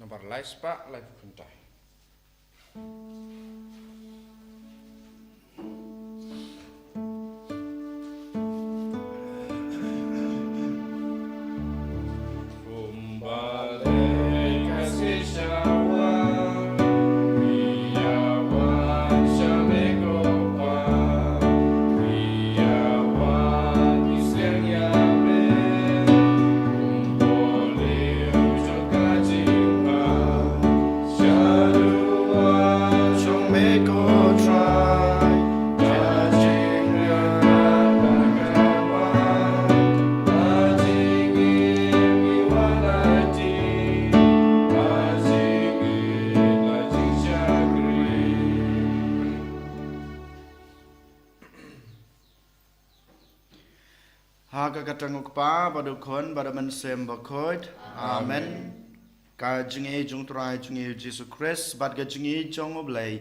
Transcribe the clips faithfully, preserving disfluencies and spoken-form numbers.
Bar lai spah lai phew kynta. Ha ka kyrteng u Kpa bad u Khun bad u Mynsiem Bakhuid. Amen. Ka jingïeit jong u Trai jong ngi u Jisu Khrist bad ka jingïeit jong u Blei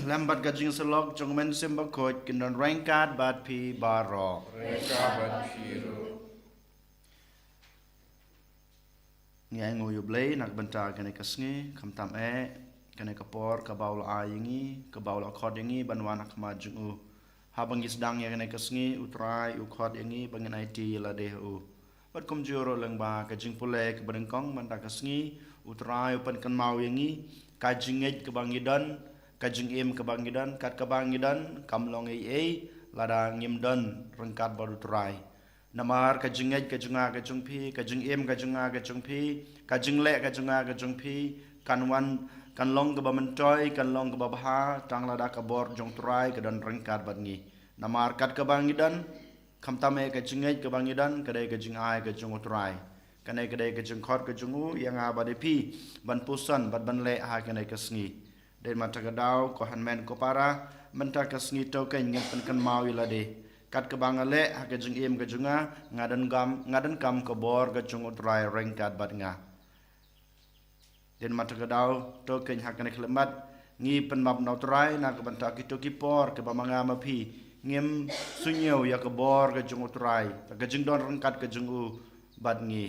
lem bad ka jingsyllok jong u Mynsiem Bakhuid kin don ryngkat bad phi baroh. Ryngkat bad phi ruh. Ngi ai nguh ïa u Blei na ka bynta kane ka sngi, khamtam eh kane ka por kaba u la ai ïa ngi, kaba u la khot ïa ngi ban wan ha khmat jong u. Haba ngi sdang ïa kane ka sngi, u Trai u khot ïa ngi ba ngin aiti ïa lade ha u. Bad kumjuh ruh lyngba ka jingpule kaba nyngkong mynta ka sngi, u Trai u pynkynmaw ïa ngi ka jingngeit kaba ngi don, ka jingim kaba ngi don, kat kaba ngi don kam long ei ei lada ngim don ryngkat bad u Trai. Namar ka jingngeit ka jong nga ka jong phi, ka jingim ka jong nga ka jong phi, ka jingleh ka jong nga ka jong phi kan wan, kan long kaba myntoi, kan long kaba bha tang lada ka bor jong u Trai ka don ryngkat bad ngi. Namar kat kaba ngi don, khamtam eh ka jingngeit kaba ngi don, ka dei ka jingai ka jong u Trai. Kane ka dei ka jingkhot ka jong u ïa nga bad ïa phi ban puson bad ban leh ha kane ka sngi. Dei mynta ka daw, ko hynmen ko para, mynta ka sngi to kein ngin pynkynmaw ïa lade. Kat kaba nga leh ha ka jingim ka jong nga, nga donkam, nga donkam ka bor ka jong u Trai ryngkat bad nga. Dei mynta ka daw, to kein ha kane ka khyllipmat ngi pynmap na u Trai na ka bynta kito ki por kaba ma nga ma phi ngim sngew ïa ka bor ka jong u Trai, ka jingdon ryngkat ka jong u bad ngi.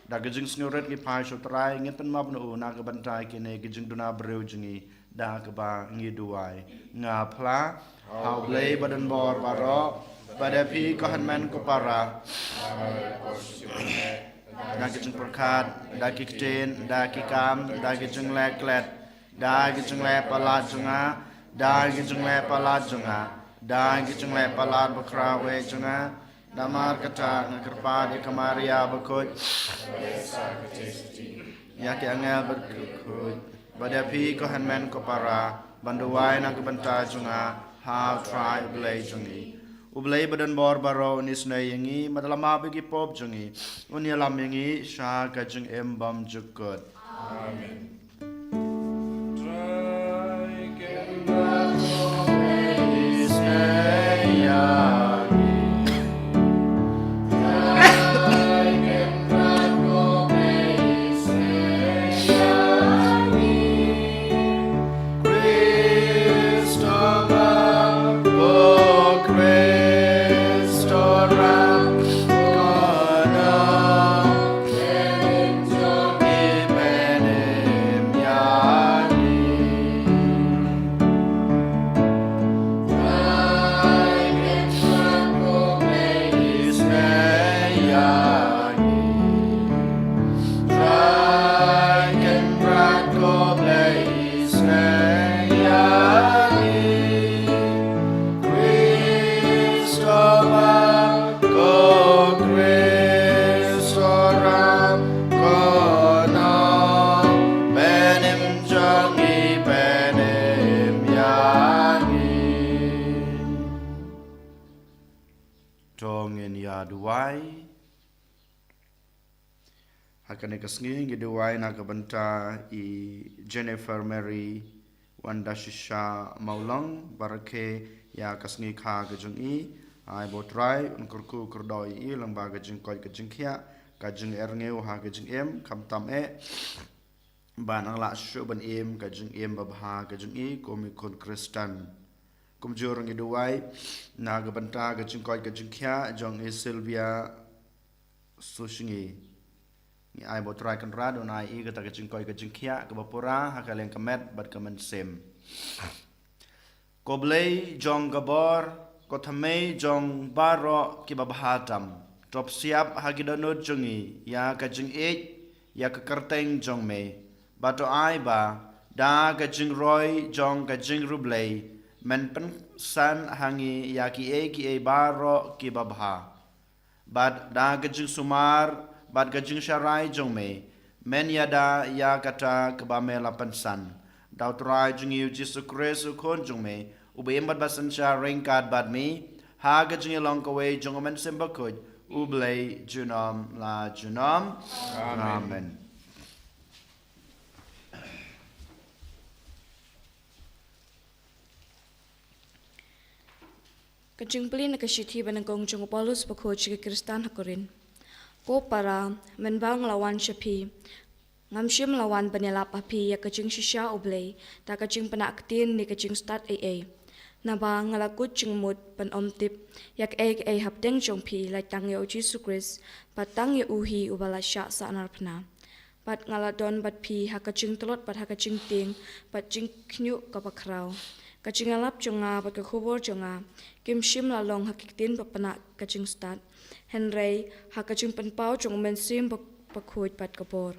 Da ka jingsngewrit ngi phai sha u Trai, ngin pynmap na u na ka bynta kine ki jingduna briew jong ngi, da kaba ngi duwai. Nga phla ha u Blei badonbor baroh, bad ïa phi ko hynmen ko para. Da ki jingpyrkhat, da ki ktien, da ki kam, da ki jingleh klet, da ki jingleh palat jong nga, da ki jingleh palat jong nga, da ki jingleh palat bakhraw eh jong nga, namar kata nga kyrpad ïa ka Maria bakhuid, ïa ki angel bakhuid, bad ïa phi ko hynmen ko para, ban duwai na ka bynta jong nga ha u Trai u Blei jong ngi. U Blei badonbor baroh un isynei ïa ngi, bad un ïalam ïa ki pop jong ngi, un ïalam ïa ngi sha ka jingim bymjukut. Amen. Ko Khrist, ko Ram, ko nongpynim jong ngi, pynim ïa ngi. To ngin ïa duwai. Ha kane ka sngi ngi duwai na ka bynta i Jennifer Mary Wandashisha Mawlong, ba rakhe ïa ka sngi kha ka jong i. Ai ba u Trai un kyrkhu kyrdoh ïa i lyngba ka jingkoit ka jingkhiah, ka jingerngiw ha ka jingim, khamtam eh ban nang lah shuh ban im ka jingim babha ka jong i kum i khun Khristan. Kumjuh ruh ngi duwai na ka bynta ka jingkoit ka jingkhiah jong i Sylvia Sushngi. Ngi ai ba U Trai Kynrad un ai ïa kata ka jingkoit ka jingkhiah kaba pura ha ka liang ka met bad ka mynsiem. Ko Blei jong ka bor, ko thymmei jong baroh kiba bha tam, to psiap ha ki dohnud jong ngi ïa ka jingïeit ïa ka kyrteng jong me, bad to ai ba da ka jingroi jong ka jingriewblei men pynsan ha ngi ïa kiei kiei baroh kiba bha. Bad da ka jingsumar bad ka jingsharai jong me men ïada ïa kata kaba me la pynsan. Da U Trai jong ngi U Jisu Khrist U Khun jong me, uba im bad ba synshar ryngkat bad me ha ka jingïalong kawei jong U Mynsiem Bakhuid, U Blei junom la junom. Amen. Amen. Ka jingplie na ka shithi ba nyngkong jong u Paulus bakhuid sha ki Khristan ha Korinth. Ko para, mynba nga la wan sha phi, ngam shym la wan ban ïalap ha phi ïa ka jingshisha U Blei da ka jingpynah ktien ne ka jingstad ei ei. Naba nga la kut jingmut ban ym tip ïa kaei kaei hapdeng jong phi, lait tang ïa U Jisu Khrist bad tang ïa u hi uba la shah sahnarphna. Bad nga la don bad phi ha ka jingtlot bad ha ka jingtieng bad jingkhñiuh kaba khraw. Ka jingïalap jong nga bad ka khubor jong nga kim shym la long ha ki ktien ba pynah ka jingstad, hynrei ha ka jingpynpaw jong U Mynsiem Bak-, Bakhuid bad ka bor.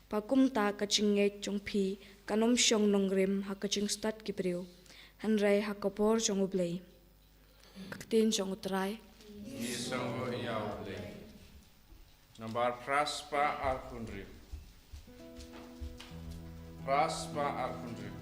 Ba kumta ka jingngeit jong phi kan ym shong nongrim ha ka jingstad ki briew, hynrei ha ka bor jong U Blei. Ka ktien jong U Trai. Ngi sngewbha ïa U Blei. Nambar phra spah arphew hynriew. Phra spah arphew hynriew.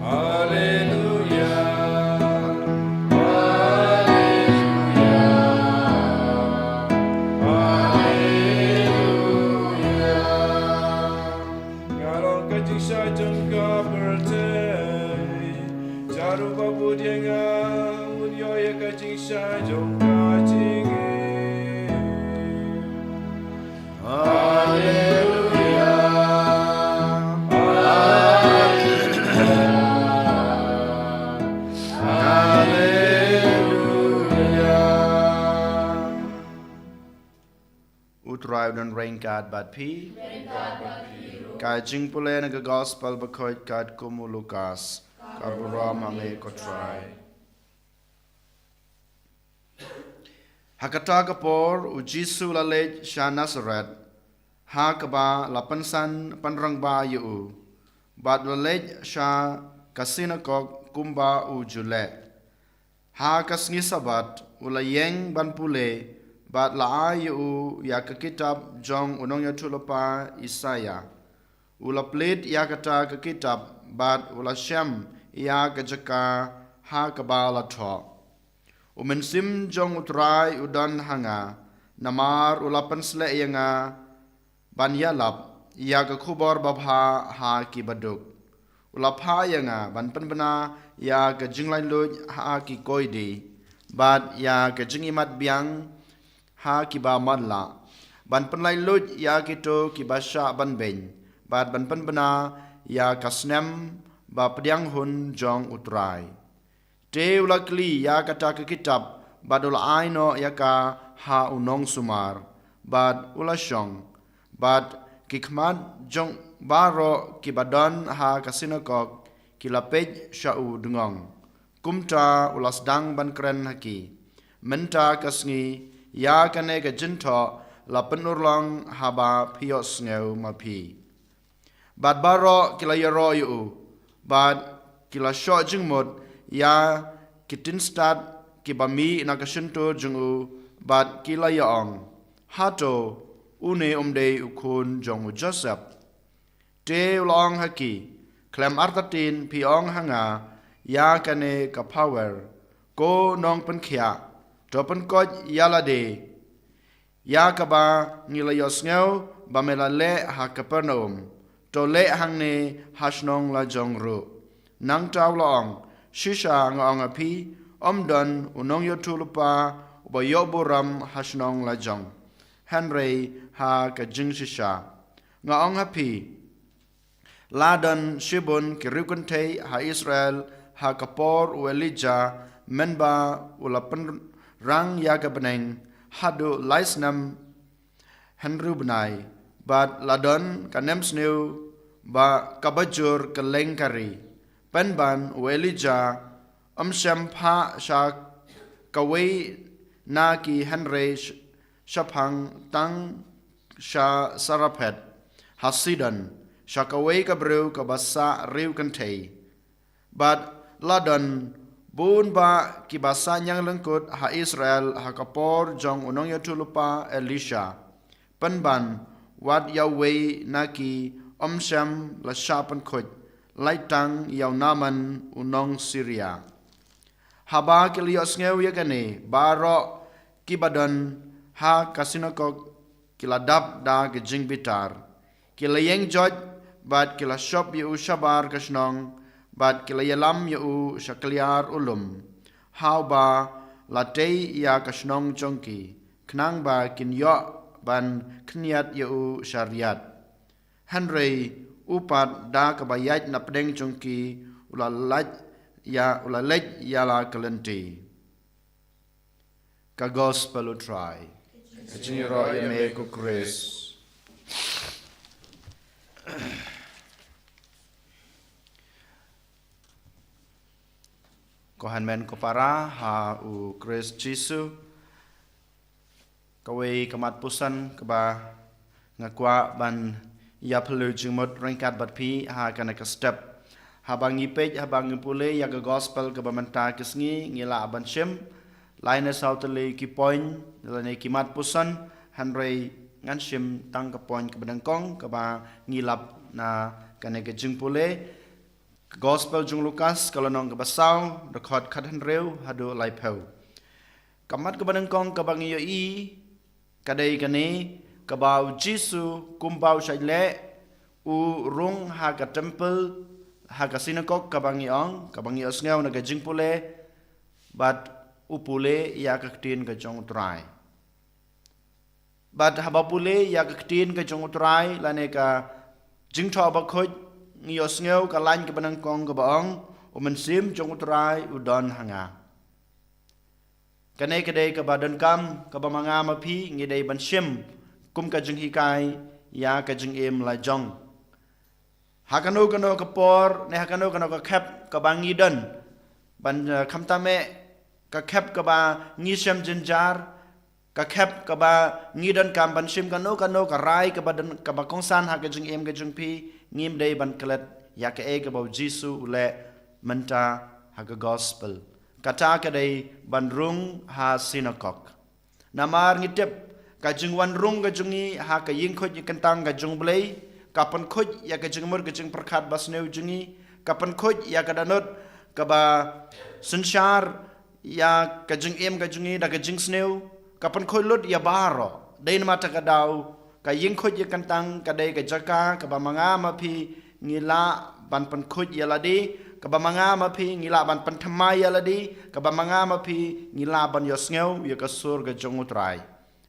Haleluya. Haleluya. Haleluya. Nga long ka jingshai jong ka pyrthei. Sha ruh ba bud ïa nga, un ïoh ïa ka jingshai jong ka jingim. Haleluya. Haleluya. Haleluya. U Trai u don ryngkat bad phi. Ka jingpule na ka Gospel bakhuid katkum u Lukas. Ka burom ha me ko Trai. Ha kata ka por, u Jisu u la leit sha Nasaret, ha kaba la pynsan pynrangbah ïa u. Bad u la leit sha ka sinakok kumba u ju leh. Ha ka sngi Sabbath u la ïeng ban pule, bad la ai ïa u ïa ka kitab jong u nongïathuhlypa Isaïah. U la plie ïa kata ka kitab, bad u la shem ïa ka jaka ha kaba la thoh. U Mynsiem jong U Trai u don ha nga, namar u la pynsleh ïa nga ban ïalap ïa ka khubor babha ha ki baduk. U la phah ïa nga ban pynbna ïa ka jinglaitluid ha ki koidi, bad ïa ka jingïamat biang ha kiba matlah, ban pynlaitluid ïa kito kiba shah ban beiñ, bad ban pynbna ïa ka snem ba pdiang hun jong U Trai. Te u la kli ïa kata ka kitab, bad u la ai noh ïa ka ha u nongsumar, bad u la shong. Bad ki khmat jong baroh kiba don ha ka sinakok ki la peit sha u dngong. Kumta u la sdang ban kren ha ki, mynta ka sngi ïa kane ka jingthoh la pynurlong haba phi ïohsngew ma phi. Bad baroh ki la ïaroh ïa u, bad ki la shoh jingmut ïa ki tynstad kiba mih na ka shyntur jong u, bad ki la ïa ong, hato une um dei u khun jong u Joseph? Te u la ong ha ki, khlem artatien phi ong ha nga ïa kane ka phawer, ko nongpynkhiah, to pynkoit ïa lade ïa kaba ngi la ïohsngew ba me la leh ha Kapernaum, to leh hangne ha shnong la jong ruh. Nangta u la ong, shisha nga ong ha phi, um don u nongïathuhlypa uba ïoh burom ha shnong la jong. Hynrei ha ka jingshisha nga ong ha phi, la don shibun ki riewkynthei ha Israel ha ka por u Elijah, mynba u la pynrang ïa ka bneng haduh lai snem hynriew bnai, bad la don ka nemsniew ba kaba jur kylleng ka ri. Pynban u Elijah um shym phah sha kawei na ki, hynrei sh-, shaphang tang sha Sarephath ha Sidon, sha kawei ka briew kaba sah riewkynthei. Bad la don bun bah kiba sah ñianglyngkut ha Israel ha ka por jong u nongïathuhlypa Elisha. Pynban wat ïa uwei na ki um shym la shah pynkhuid, lait tang ïa u Naaman u nong Syria. Haba ki la ïohsngew ïa kane baroh kiba don ha ka sinakok ki la dap da ka jingbitar. Ki la ïeng joit, bad ki la shop ïa u shabar ka shnong, bad ki la ïalam ïa u sha kliar u lum, ha uba la tei ïa ka shnong jong ki, khnang ba kin ïoh ban khñiat ïa u sha riat. Hynrei u pat da kaba ïaid na pdeng jong ki u la leit ïa, u la leit ïa la ka lynti. Ka Gospel U Trai. Ka jingïaroh ïa me ko Khrist. Ko hynmen ko para ha u Khrist Jisu. Kawei ka mat puson kaba nga kwah ban ïa phylliew jingmut ryngkat bad phi ha kane ka step. Haba ngi peit, haba ngi pule ïa ka Gospel kaba mynta ka sngi, ngi lah ban shim lai ne saw tylli ki point lane ki mat puson, hynrei ngan shim tang ka point kaba nyngkong kaba ngi lap na kane ka jingpule. Ka Gospel jong u Lukas, ka lynnong kaba saw, dkhot khathynriew haduh laiphew. Ka mat kaba nyngkong kaba ngi ïohi ka dei kane, kaba u Jisu kumba u shait leh, u rung ha ka temple, ha ka sinakok kaba ngi ong, kaba ngi ïohsngew na ka jingpule, bad u pule ïa ka ktien ka jong U Trai. Bad haba pule ïa ka ktien ka jong U Trai lane ka Jingthoh Bakhuid, ngi ïohsngew ka lain kaba nyngkong kaba ong, u Mynsiem jong U Trai u don ha nga. Kane ka dei kaba donkam, kaba ma nga ma phi ngi dei ban shim kum ka jinghikai ïa ka jingim la jong. Ha kano kano ka por ne ha kano kano ka khep kaba ngi don ban, eh, khamtam eh ka khep kaba ngi shem jynjar, ka khep kaba ngi donkam ban shim kano kano ka rai kaba don, kaba kongsan ha ka jingim ka jong phi, ngim dei ban klet ïa kaei kaba u Jisu u leh mynta ha ka gospel. Kata ka dei ban rung ha synagog. Namar ngi tip, ka jingwan rung ka jong ngi ha ka ïingkhuid ïingkyntang ka jong U Blei, ka pynkhuid ïa ka jingmut ka jingpyrkhat basniew jong ngi, ka pynkhuid ïa ka dohnud kaba synshar ïa ka jingim ka jong ngi da ka jingsniew, ka pynkhuid lut ïa baroh. Dei namar kata ka daw, ka ïingkhuid ïingkyntang ka dei ka jaka kaba ma nga ma phi ngi lah ban pynkhuid ïa lade, kaba ma nga ma phi ngi lah ban pynthymmai ïa lade, kaba ma nga ma phi ngi lah ban ïohsngew ïa ka sur ka jong U Trai.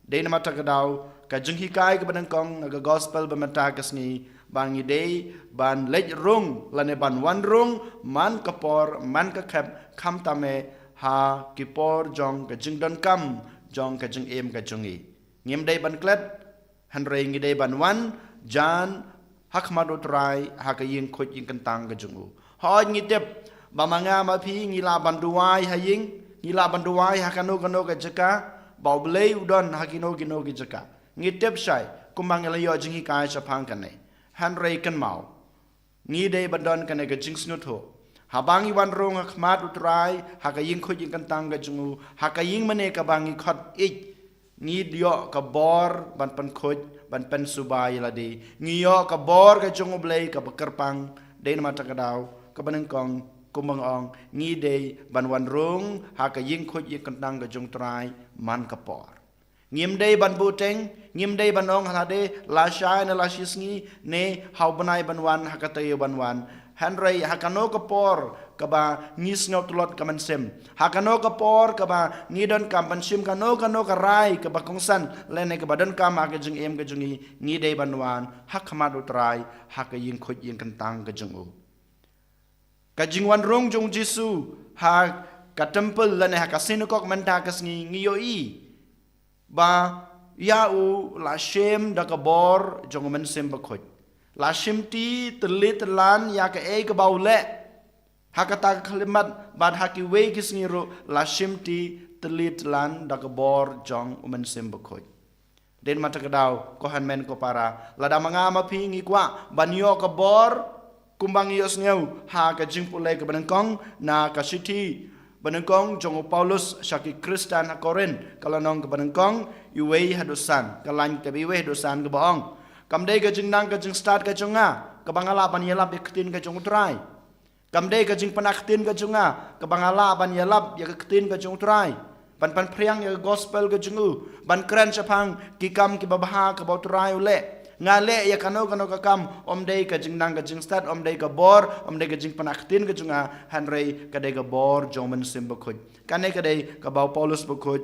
Dei namar kata ka daw, ka jinghikai kaba nyngkong na ka gospel ba mynta ka sngi, ba ngi dei ban leit rung lane ban wan rung man ka por man ka khep, khamtam eh ha ki por jong ka jingdonkam jong ka jingim ka jong ngi. Ngim dei ban klet, hynrei ngi dei ban wan jan ha khmat U Trai ha ka ïingkhuid ïingkyntang ka jong u. Hooid, ngi tip ba ma nga ma phi ngi lah ban duwai ha ïing, ngi lah ban duwai ha kano kano ka jaka, ba U Blei u don ha kino kino ki jaka. Ngi tip shai kumba ngi la ïoh jinghikai shaphang kane. Hynrei kynmaw, ngi dei ban don kane ka jingsngewthuh. Haba ngi wan rung ha khmat U Trai ha ka ïingkhuid ïingkyntang ka jong u, ha ka ïing mane kaba ngi khot ïeit, ngi ïoh ka bor ban pynkhuid, ban pynsuba ïa lade. Ngi ïoh ka bor ka jong U Blei kaba kyrpang. Dei namar kata ka daw, kaba nyngkong, kumba nga ong, ngi dei ban wan rung ha ka ïingkhuid ïingkyntang ka jong U Trai man ka por. Ngim dei ban buhteng, ngim dei ban ong ha lade, lashai ne lashisngi, ne ha u bnai ban wan, ha ka taïew ban wan. Hynrei ha kano ka por kaba ngi sngew tlot ka mynsiem, ha kano ka por kaba ngi donkam ban shim kano kano ka rai kaba kongsan lane kaba donkam ha ka jingim ka jong ngi, ngi dei ban wan ha khmat U Trai ha ka ïingkhuid ïingkyntang ka jong u. Ka jingwan rung jong U Jisu ha ka temple lane ha ka synagog mynta ka sngi, ngi ïohi ba ïa u la shim da ka bor jong U Mynsiem Bakhuid. La shimti tylli tyllan ïa kaei kaba u leh ha kata ka khyllipmat, bad ha kiwei ki sngi ruh la shimti tylli tyllan da ka bor jong U Mynsiem Bakhuid. Dei namar kata ka daw, ko hynmen ko para, lada ma nga ma phi ngi kwah ban ïoh ka bor kumba ngi ïohsngew ha ka jingpule kaba nyngkong na ka shithi ba nyngkong jong u Paulus sha ki Khristan ha Korinth, ka lynnong kaba nyngkong, iwei haduh san, ka lain kaba iwei haduh san, kaba ong: Kam dei ka jingnang ka jingstad ka jong nga kaba nga lah ban ïalap ïa ka ktien ka jong U Trai. Kam dei ka jingpynah ktien ka jong nga kaba nga lah ban ïalap ïa ka ktien ka jong U Trai, ban pynphriang ïa ka gospel ka jong u, ban kren shaphang ki kam kiba bha kaba U Trai u leh. Nga leh ïa kano kano ka kam, ym dei ka jingnang ka jingstad, ym dei ka bor, ym dei ka jingpynah ktien ka jong nga, hynrei ka dei ka bor jong U Mynsiem Bakhuid. Kane ka dei kaba u Paulus Bakhuid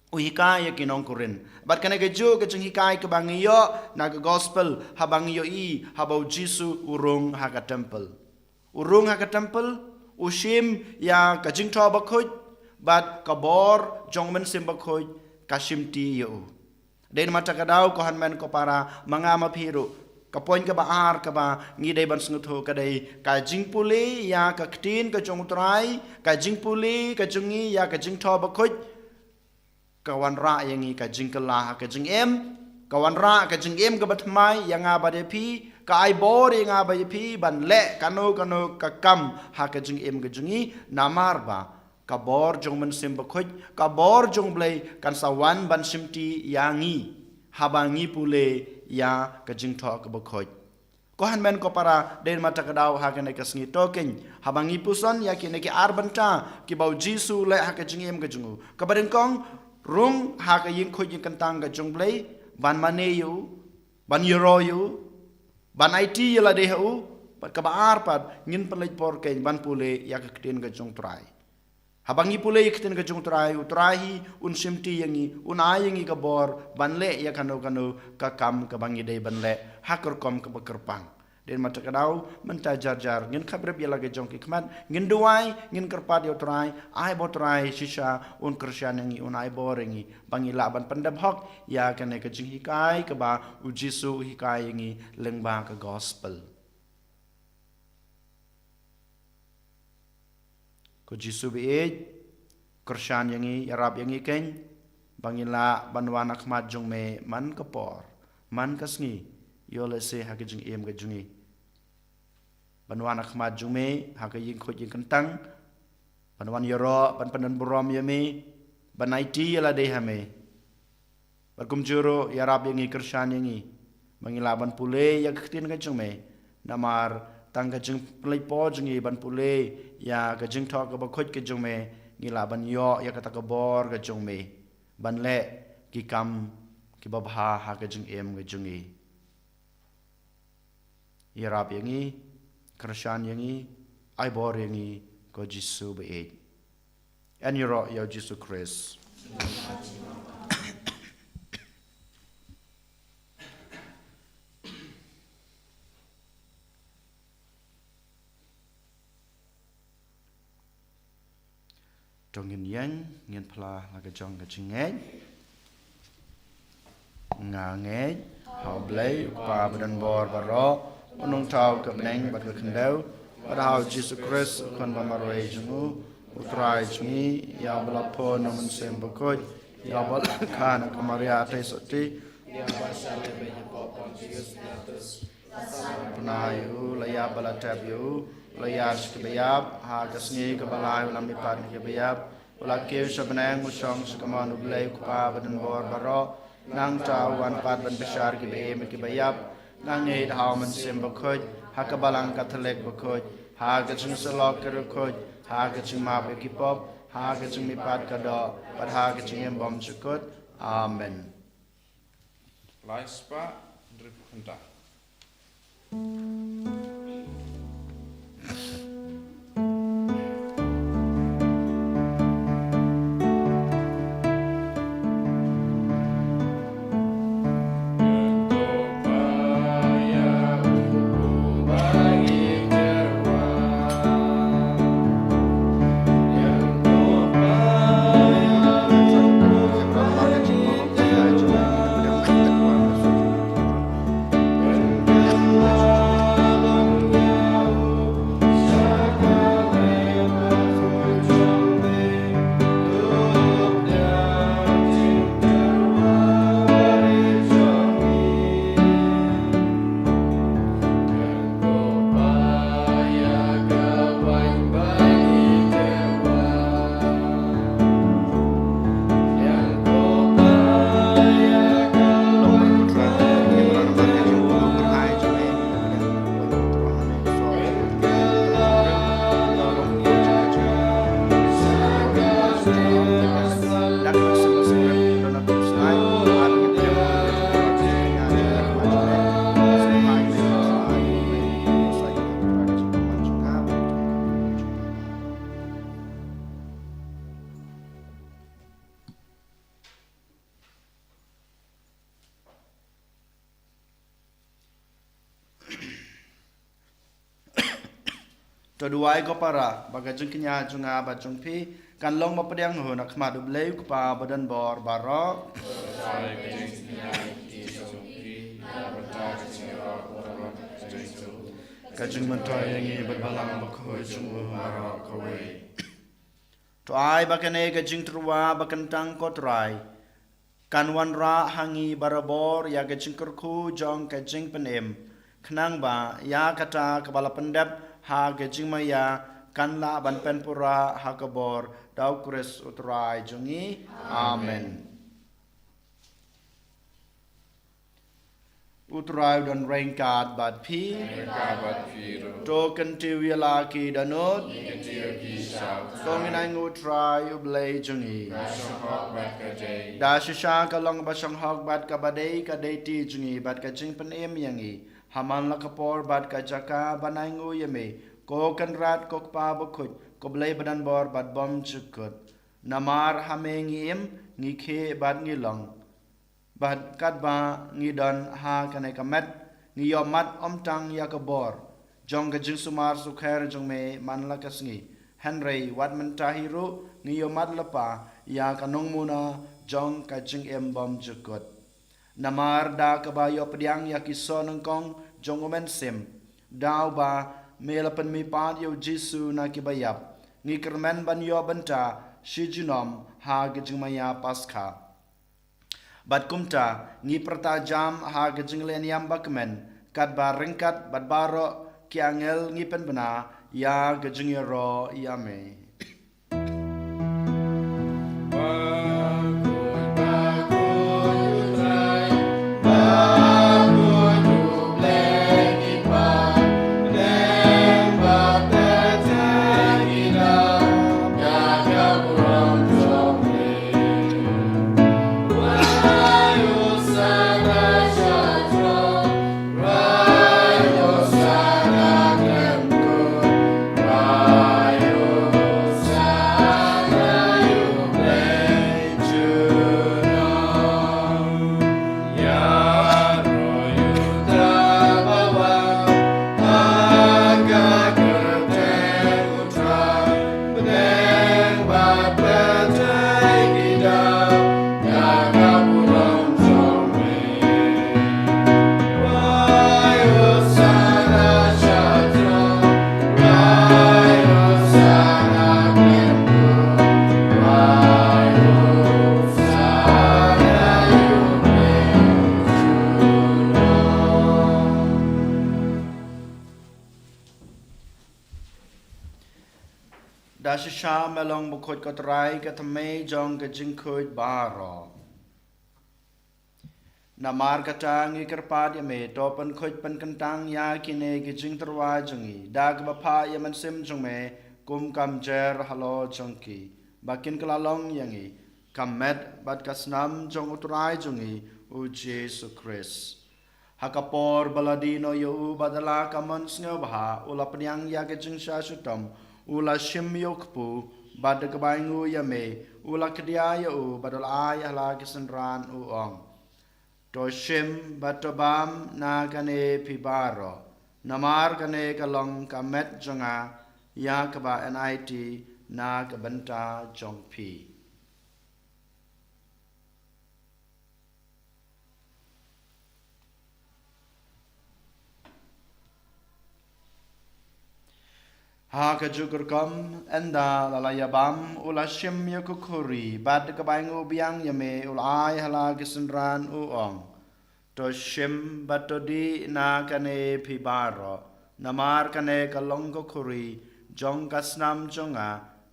u hikai ïa ki nong Korinth. Bad kane ka juh ka jinghikai kaba ngi ïoh na ka gospel haba ngi ïohi haba U Jisu u rung ha ka temple. U rung ha ka temple, u shim ïa ka jingthoh bakhuid, bad ka bor jong U Mynsiem Bakhuid ka shimti ïa u. Dei namar kata ka daw, ko hynmen ko para, ma nga ma phi ruh, ka point kaba ar kaba ngi dei ban sngewthuh ka dei ka jingpule ïa ka ktien ka jong U Trai, ka jingpule ka jong ngi ïa ka jingthoh bakhuid, ka wanrah ïa ngi ka jingkylla ha ka jingim, ka wanrah ka jingim kaba thymmai ïa nga bad ïa phi, ka ai bor ïa nga bad ïa phi ban leh kano kano ka kam ha ka jingim ka jong ngi, namar ba ka bor jong U Mynsiem Bakhuid, ka bor jong U Blei kan sa wan ban shimti ïa ngi haba ngi pule ïa ka jingthoh kaba khuid. Ko hynmen ko para, dei namar kata ka daw, ha kane ka sngi to kein, haba ngi puson ïa kine ki ar bynta kiba U Jisu u leh ha ka jingim ka jong u. Kaba nyngkong, rung ha ka ïingkhuid ïingkyntang ka jong U Blei, ban mane ïa u, ban ïaroh ïa u, ban aiti ïa lade ha u, bad kaba ar pat, ngin pynleit por kein ban pule ïa ka ktien ka jong U Trai. Haba ngi pule ïa ka ktien ka jong U Trai, U Trai hi un shimti ïa ngi, un ai ïa ngi ka bor ban leh ïa kano kano ka kam kaba ngi dei ban leh ha ka rukom kaba kyrpang. Dei namar kata ka daw, mynta jar jar ngin khapbrip ïa la ka jong ki khmat, ngin duwai, ngin kyrpad ïa U Trai, ai ba U Trai shisha un kyrshan ïa ngi, un ai bor ïa ngi ba ngi lah ban pyndep hok ïa kane ka jinghikai kaba U Jisu u hikai ïa ngi lyngba ka gospel. Ko Jisu ba ïeit, kyrshan ïa ngi, ïarap ïa ngi kein, ba ngin lah ban wan ha khmat jong me man ka por, man ka sngi, ïoh lehse ha ka jingim ka jong ngi. ban wan ha khmat jong me ha ka ïing khuid ïing kyntang, ban wan ïaroh, ban pyndon burom ïa me, ban aiti ïa lade ha me. Bad kumjuh ruh ïarap ïa ngi, kyrshan ïa ngi ba ngi lah ban pule ïa ka ktien ka jong me. Namar tang ka jingpynleit paw jong ngi ban pule ïa ka jingthoh kaba khuid ka jong me, ngi lah ban ïoh ïa kata ka bor ka jong me ban leh ki kam kiba bha ha ka jingim ka jong ngi. Ïarap ïa ngi, kyrshan ïa ngi, ai bor ïa ngi, ko Jisu ba ïeit. Yn ïaroh ïa u Jisu Khrist. To ngin ïeng, ngin phla la ka jong ka jingngeit. Nga ngeit ha U Blei U Kpa badonbor baroh, U nongthaw ka bneng bad ka khyndew, bad ha U Jisu Khrist U Khun bamarwei jong U, U Trai jong ngi, ïa uba la pun na U Mynsiem Bakhuid, ïa uba la kha na ka Maria Theisotti, ïa uba la shah leh beiñ ha u Pontius Pilatus, la sahnarphna ïa U, la ïap bad la tep ïa U, la ïaid sha kiba ïap, ha ka sngi kaba lai U la mihpat na kiba ïap, U la kiew sha bneng, U shong sha kamon U Blei U Kpa badonbor baroh. Nangta U wan pat ban bishar kiba im kiba ïap. Nga ngeit ha U Mynsiem Bakhuid, ha ka Balang Katholik bakhuid, ha ka jingsyllok ka riewkhuid, ha ka jingmap ïa ki pop, ha ka jingmihpat ka doh, bad ha ka jingim bymjukut. Amen. Lai spah hynriewphew khyndai. To duwai ko para, ba ka jingkñia jong nga bad jong phi kan long ba pdiang hun ha khmat U Blei U Kpa badonbor baroh. Ka jingmyntoi ïa ngi bad Balang Bakhuid jong U baroh kawei. To ai ba kane ka jingtyrwa ba kyntang, ko Trai, kan wanrah ha ngi barabor ïa ka jingkyrkhu jong ka jingpynim, khnang ba ïa kata kaba la pyndep ha ka jingmaïa kan lah ban pynpura ha ka bor, da U Khrist U Trai jong ngi. Amen. U Trai u don ryngkat bad phi. Ryngkat bad phi ruh. To kyntiew ïa la ki dohnud. Ngi kyntiew ïa phi sha U Trai. To ngin ainguh U Trai U Blei jong ngi. Ka shong hok bad ka dei. Da shisha ka long ba shong hok bad kaba dei ka dei ti jong ngi bad ka jingpynim ïa ngi ha man la ka por bad ka jaka ban ainguh ïa me, ko Kynrad, ko Kpa Bakhuid, ko Blei badonbor bad bymjukut. Namar ha me ngi im, ngi khie bad ngi long. Bad katba ngi don ha kane ka met, ngi ïohmad ym tang ïa ka bor jong ka jingsumar sukher jong me man la ka sngi, hynrei wat mynta hi ruh ngi ïohmad lypa ïa ka nongmuna jong ka jingim bymjukut. Namar da kaba ïoh pdiang ïa ki soh nyngkong jong U Mynsiem, da uba me la pynmihpat ïa U Jisu na kiba ïap, ngi kyrmen ban ïoh bynta shi junom ha ka jingmaïa Paskha. Bad kumta ngi pyrta jam ha ka jinglehniam ba kmen, katba ryngkat bad baroh ki angel ngi pynbna ïa ka jingïaroh ïa me. Da shisha me long bakhuid ko Trai, ka thymmei jong ka jingkhuid baroh. Namar kata ngi kyrpad ïa me, to pynkhuid pynkyntang ïa kine ki jingtyrwa jong ngi da kaba phah ïa mynsiem jong me kum ka mjer halor jong ki, ba kin kylla long ïa ngi ka met bad ka snam jong u Trai jong ngi u Jisu Khrist. Ha ka por ba la die noh ïa u bad da la ka mon sngewbha u la pdiang ïa ka jingshah shitom, u la shim ïa u kpu bad da kaba ainguh ïa me u la kdiah ïa u bad u la ai ha la ki synran, u ong: To shim bad to bam na kane phi baroh, namar kane ka long ka met jong nga, ïa kaba yn aiti na ka bynta jong phi. Ha kajuh ka rukom, ynda la la ïa bam, u la shim ïa ka khuri bad da kaba ainguh biang ïa me u la ai ha la ki synran, u ong: To shim bad to dih na kane phi baroh, namar kane ka long ka khuri jong ka snam jong nga,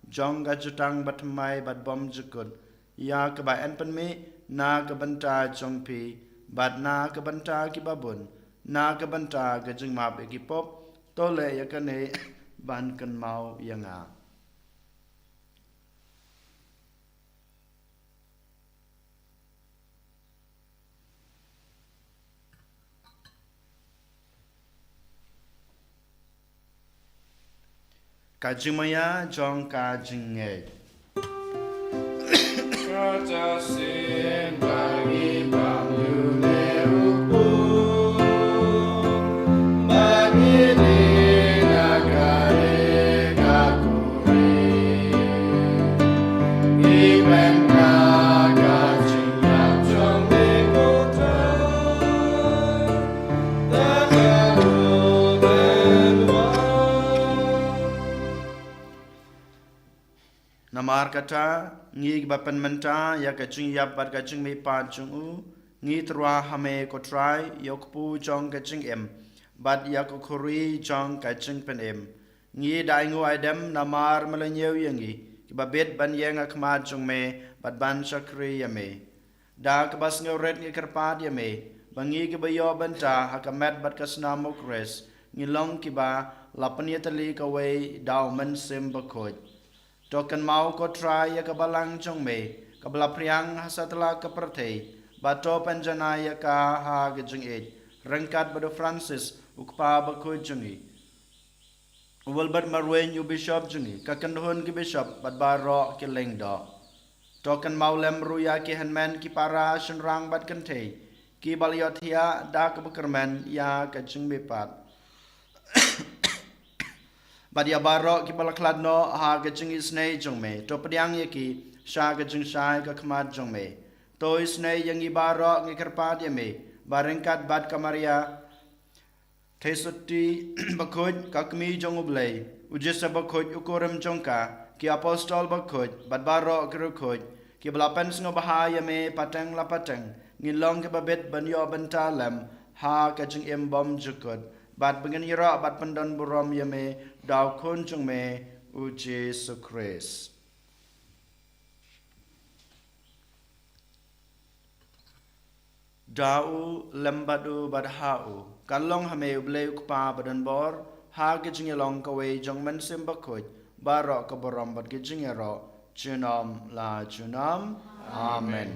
jong ka jutang bathymmai bad bymjukut, ïa kaba yn pynmih na ka bynta jong phi bad na ka bynta kiba bun, na ka bynta ka jingmap ïa ki pop. To leh ïa kane ban kynmaw ïa nga. Ka jingmaïa jong ka jingngeit. Namar kata, ngi kiba pynmynta ïa ka jingïap bad ka jingmihpat jong u, ngi tyrwa ha me ko Trai, ïa u kpu jong ka jingim bad ïa ka khuri jong ka jingpynim. Ngi da ainguh aidem namar me la ñiew ïa ngi kiba bit ban ïeng ha khmat jong me bad ban shakri ïa me. Da kaba sngewrit ngi kyrpad ïa me ba ngi kiba ïoh bynta ha ka met bad ka snam u Khrist, ngi long kiba la pynïatylli kawei da u Mynsiem Bakhuid. To kynmaw ko Trai ïa ka balang jong me kaba la phriang ha satlak ka pyrthei, bad to pynjanai ïa ka ha ka jingïeit, ryngkat bad u Francis u kpa bakhuid jong ngi, u Wilbert Marwein u bishop jong ngi, ka kynhun ki bishop bad baroh ki lyngdoh. To kynmaw lem ruh ïa ki hynmen, ki para, shynrang bad kynthei kiba la ïohthiah da kaba kyrmen ïa ka jingmihpat, bad ïa baroh kiba la khlad noh ha ka jingisynei jong me. To pdiang ïa ki sha ka jingshai ka khmat jong me. To isynei ïa ngi baroh, ngi kyrpad ïa me ba ryngkat bad ka Maria Theisotti bakhuid, ka Kmie jong U Blei, u Joseph bakhuid, u kurim jong ka, ki apostol bakhuid bad baroh ki riewkhuid kiba la pynsngewbha ïa me pateng la pateng, ngin long kiba bit ban ïoh bynta lem ha ka jingim bymjukut. bad ba ngin ïaroh bad pyndon burom ïa me da u Khun jong me u Jisu Khrist. Da u, lem bad u, bad ha u, kan long ha me U Blei U Kpa badonbor, ha ka jingïalong kawei jong U Mynsiem Bakhuid, baroh ka burom bad ka jingïaroh junom la junom. Amen.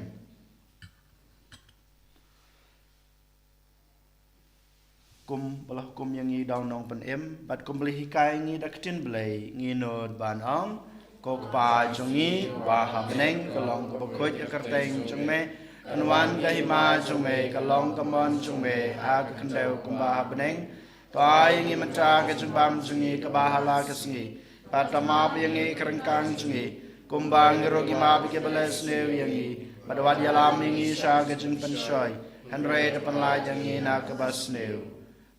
Kum ba la hukum ïa ngi da u Nongpynim, bad kum ba la hikai ïa ngi da ka ktien Blei, ngi nud ban ong: Ko Kpa jong ngi uba ha bneng, ka long kaba khuid ka kyrteng jong me. Kan wan ka hima jong me, kan long ka mon jong me ha ka khyndew kumba ha bneng. To ai ïa ngi mynta ka jingbam jong ngi kaba ha la ka sngi, bad to map ïa ngi ki ryngkang jong ngi, kumba ngi ruh ngi map ïa kiba leh sniew ïa ngi. Bad wat ïalam ïa ngi sha ka jingpynshoi, hynrei to pynlait ïa ngi na kaba sniew.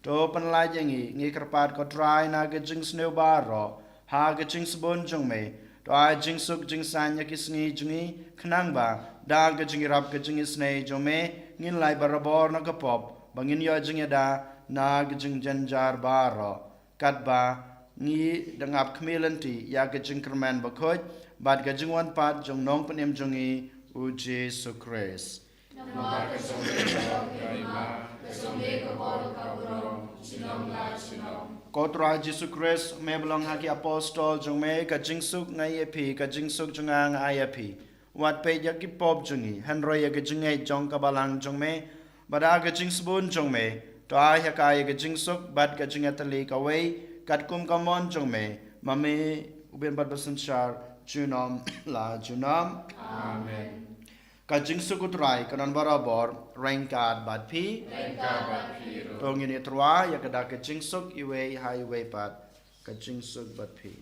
To pynlait ïa ngi, ngi kyrpad ko Trai, na ka jingsniew baroh, ha ka jingsbun jong me. To ai jingsuk jingsaiñ ïa ki sngi jong ngi, khnang ba da ka jingïarap ka jingisynei jong me, ngin lait barabor na ka pop, ba ngin ïoh jingïada na ka jingjynjar baroh. Katba ngi dang ap khmih lynti ïa ka jingkyrmen bakhuid bad ka jingwan pat jong u Nongpynim jong ngi u Jisu Khrist. Namar ka jong me ka hima, ka jong me ka bor, ka burom junom la junom. Ko Trai Jisu Khrist, me ba la ong ha ki apostol jong me: Ka jingsuk nga ai ïa phi, ka jingsuk jong nga nga ai ïa phi. Wat peit ïa ki pop jong ngi, hynrei ïa ka jingngeit jong ka balang jong me. Bad da ka jingsbun jong me, to ai ha ka ïa ka jingsuk bad ka jingïatylli kawei, katkum ka mon jong me, ma me u bin bad basynshar junom la junom. Amen. Ka jingsuk u Trai kan don barabor ryngkat bad phi. Ryngkat bad phi ruh. To ngin ïatyrwa ïa ka da ka jingsuk iwei ha iwei pat. Ka jingsuk bad phi.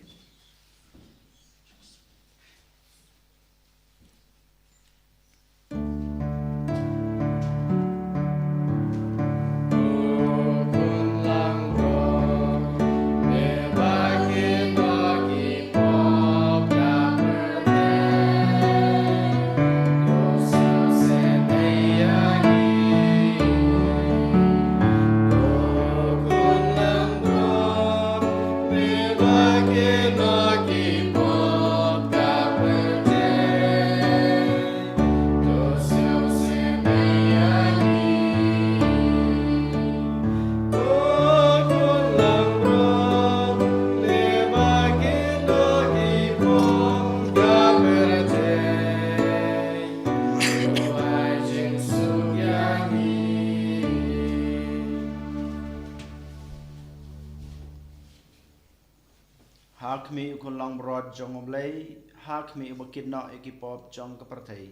Ha khmih u Khun langbrot jong U Blei, ha khmih uba kit noh ïa ki pop jong ka pyrthei,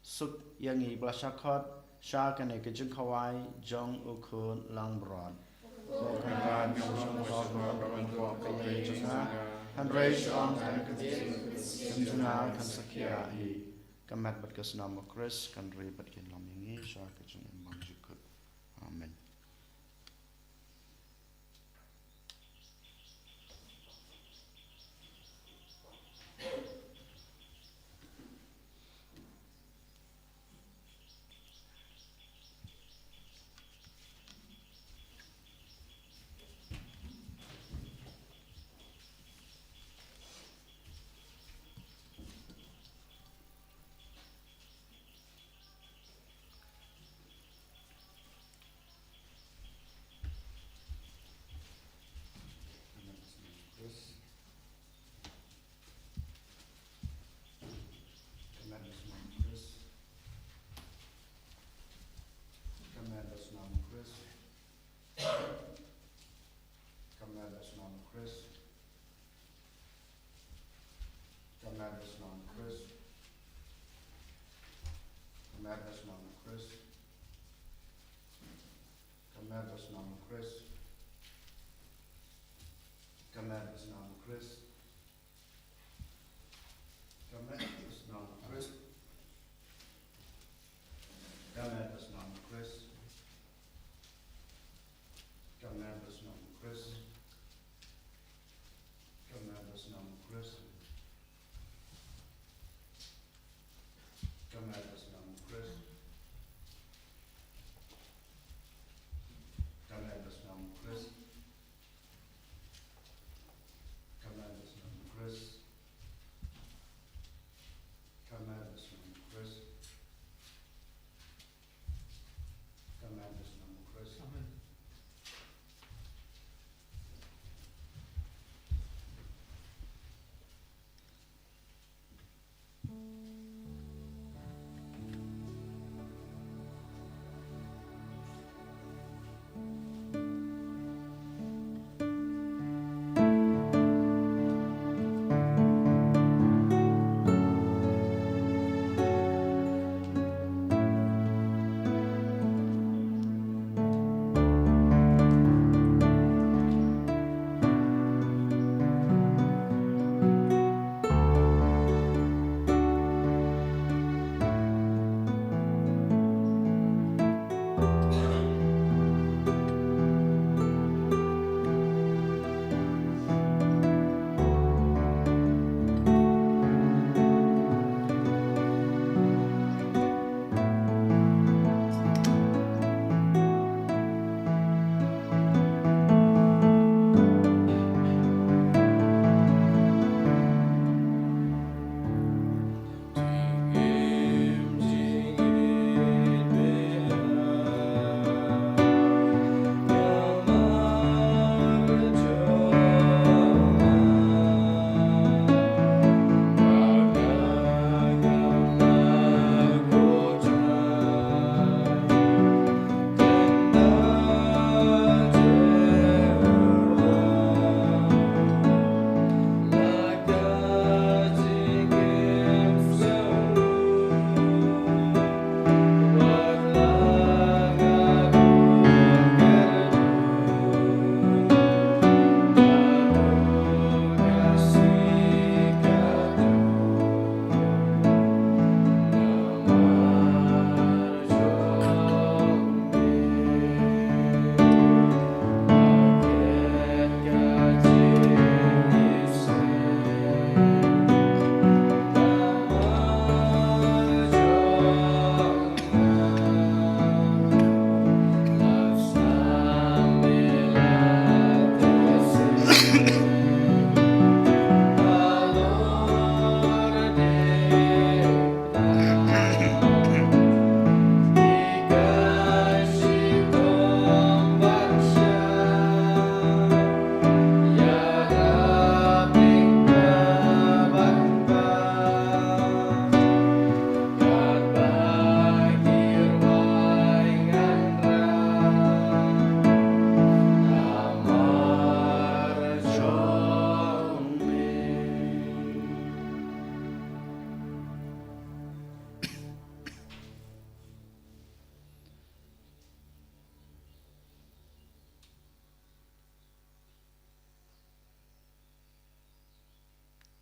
suk ïa ngi ba la shah khot sha kane ka jingkhawai jong u Khun langbrot. Ko Kynrad, ngam shym khot ba men pop ka ïing jong nga, hynrei shu ong tang ka ktien, ka ktien jong nga kan sa khiah hi. Ka met bad ka snam u Khrist kan ri bad kin lam ïa ngi sha ka jingim bymjukut. Amen. Ka met bad snam u Khrist. Ka met bad snam u Khrist. Ka met bad snam u Khrist. Ka met bad snam u Khrist. Ka met bad snam u Khrist. Ka met bad snam u Khrist. Ka met bad snam u Khrist. Ka met bad snam u Khrist. Ka met bad snam u Khrist. Ka met bad snam u Khrist. Ka met bad snam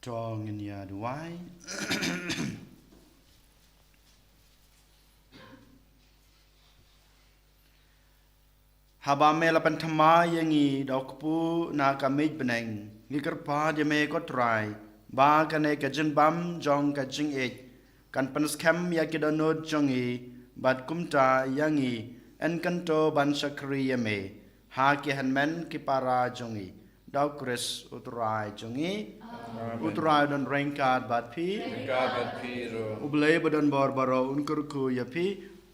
To ngin ïa duwai. Haba me la pynthymmai ïa ngi da u kpu na ka miej bneng, ngi kyrpad ïa me ko Trai, ba kane ka jingbam jong ka jingïeit kan pynskhem ïa ki dohnud jong ngi, bad kumta ïa ngi yn kyntu ban shakri ïa me ha ki hynmen ki para jong ngi, da u Khrist u Trai jong ngi. Amen. U Trai u don ryngkat bad phi. Ryngkat bad phi ruh. U Blei ba don bor baroh un kyrkhu ïa phi,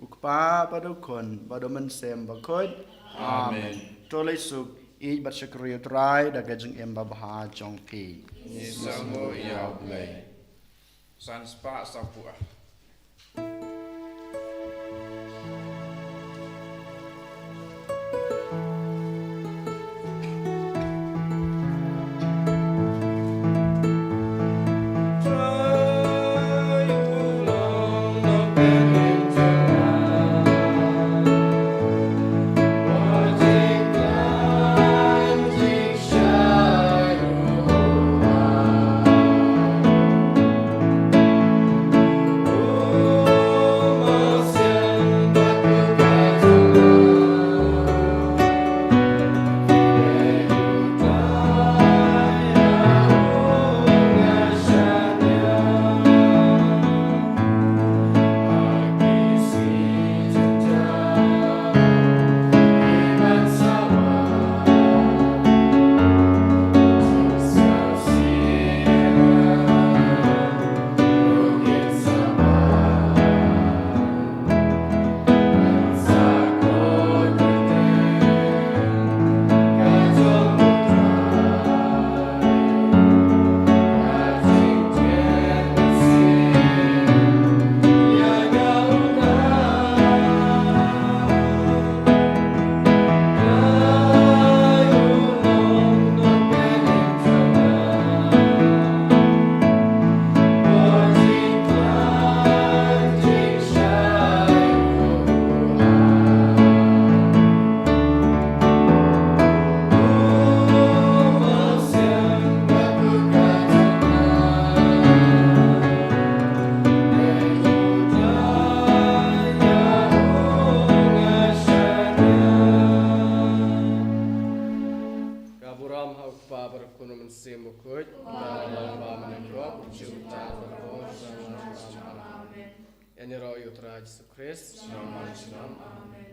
u Kpa bad u Khun bad u Mynsiem Bakhuid. Amen. Amen. To leit suk, ïeit bad shakri ïa u Trai da ka jingim babha jong phi. Ngi sngewbha ïa u Blei. San spah saw phew. Ka burom ha u Kpa bad u Khun bad u Mynsiem Bakhuid. Ba la long ba mynne ruh, juh ta ba la long. Amen. Ïa ngi ruh ïa u Trai Jisu Khrist. Shalom, shalom. Amen.